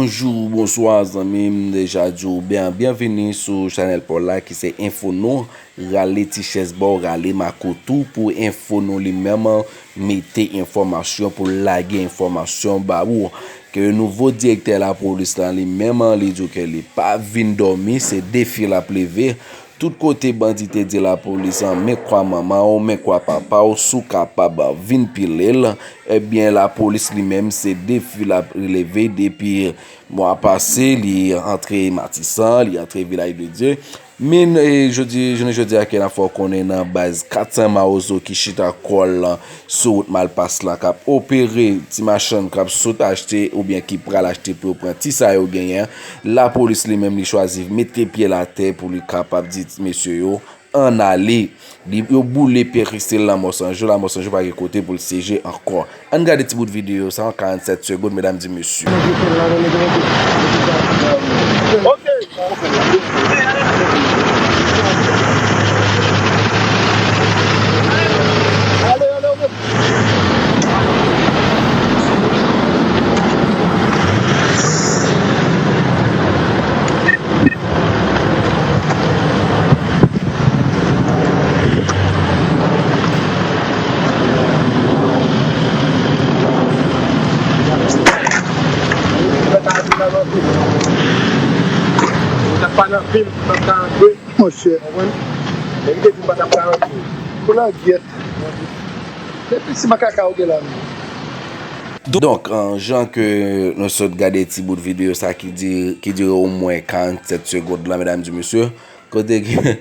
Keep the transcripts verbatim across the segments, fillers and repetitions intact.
Bonjou, bonswa zanmi m, deja di w byen, byenvini sou chanèl pa w la ki se Enfo Nou. Rale ti chèz ba w, rale makoutou pou Enfo Nou li menm mete enfòmasyon, pou lage enfòmasyon ba ou. Ke nouvo direktè lapolis la li menm, li di w ke li pa vin dòmi, se defi l ap leve. Tout kote bandi te di lapolis an, men kwa manman w, men kwa papa w, si w kapab vin pile l, ebyen lapolis li menm se defi l ap leve depi mwa pase, li antre Matisan, li antre Vilaj de Dye. Men, e, jodi, jounen jodi a ke n ap fè w konnen nan baz kat san Mawozo ki chita kò l sou wout Malpas la k ap opere ti machann k ap sot achte oubyen ki pral achte pou yo pran ti sa yo genyen. Lapolis li menm li chwazi mete pye l atè pou li kapab di mesye yo ann ale. Li, yo boule Peristil Lanmò San Jou, Lanmò San Jou pa gen kote pou l siyeje ankò. Ann gade ti bout videyo sa an karannsèt segonn, medam di mesye. Ok. Ale, ale, ale. Monchè. Pou langyèt. Depi si makaka ou gen la menm. Donk, an, jan ke nou sot gade ti bout videyo sa ki di, ki dire omwen karannsèt segonn la, medam di mesye, kote ke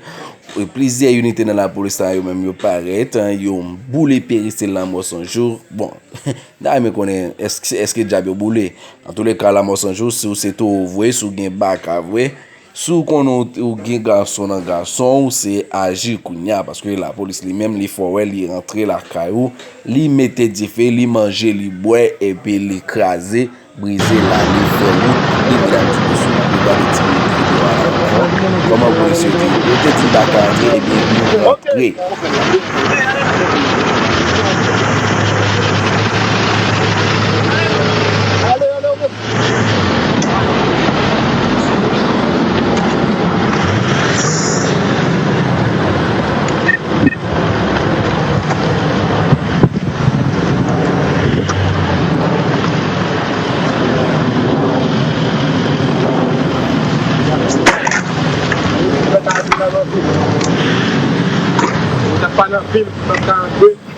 plizyè inite nan lapolis sa yo menm yo parèt, an, yo boule Peristil Lanmò San Jou. Bon, n ta renmen konnen èske, èske dyab yo boule. Antouleka, Lanmò San Jou, si w se towo vre, si w gen baka vre, si w konnen w, w gen gason nan gason w, se aji kounye a, paske lapolis li menm, li fè w wè, li rantre lakay ou, li mete dife, li manje, li bwè, epi li kraze, brize, lale, fè wout, li vin ak ti mesye. N ap gade ti videyo a la ankò. Kòman polis yo te, yo te di n pa ka antre, ebyen, nou rantre.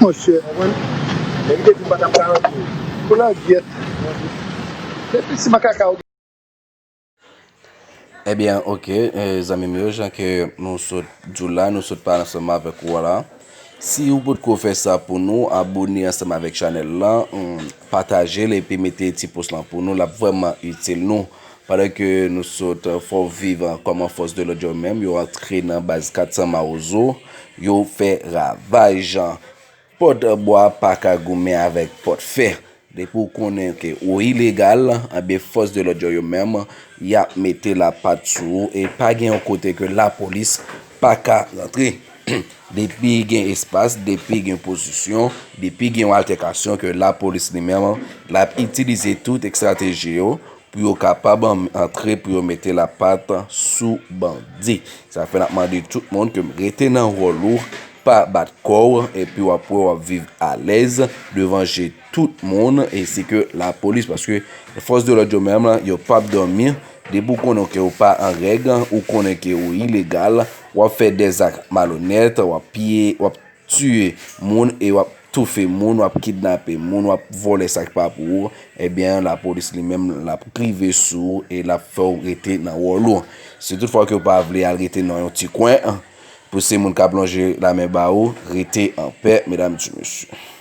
Monchè. Pou langyèt. Depi si makaka ou Ebyen, oke, eh, zanmi m yo, jan ke nou sot di w la, nou sot pale ansanm avèk ou a la. Si ou potko fè sa pou nou, abòne ansanm avèk chanèl la, hum, pataje l epi mete ti pous lan pou nou, l ap vrèman itil nou. Pandan ke nou sot, eh, fè w viv, eh, kòman fòs de lòd yo menm, yo antre nan baz kat san Mawozo, yo fè ravaj. Pòt bwa pa ka goumen avèk pòt fè. Depi w konnen ke ou ilegal, ebyen fòs de lòd yo, yo menm, y ap mete lapat sou ou e pa gen yon kote ke lapolis pa ka rantre. Depi gen espas, depi gen pozisyon, depi gen yon altèkasyon ke lapolis li menm, l ap itilize tout estrateji yo pou yo kapab an-, antre, pou yo mete lapat sou bandi. Sa fè n ap mande tout moun ke rete nan wòl ou, pa bat kò w, epi w ap wè w ap viv alèz devan je tout moun, ensi ke lapolis, paske fòs de lòd yo menm, yo p ap dòmi. Depi w konnen ke w pa an règ, ou konnen ke w ilegal, w ap fè dèzak malonèt, w ap piye, w ap tiye moun e w ap toufe moun, w ap kidnape moun, w ap vòlè sa k pa pou ou, ebyen, lapolis li menm, l ap rive sou ou e l ap fè w rete nan wòl ou. Si tout fwa ke w pa vle al rete nan yon ti kwen, pou se moun k ap lonje lamen ba ou, rete anpè, medam, ti mesye.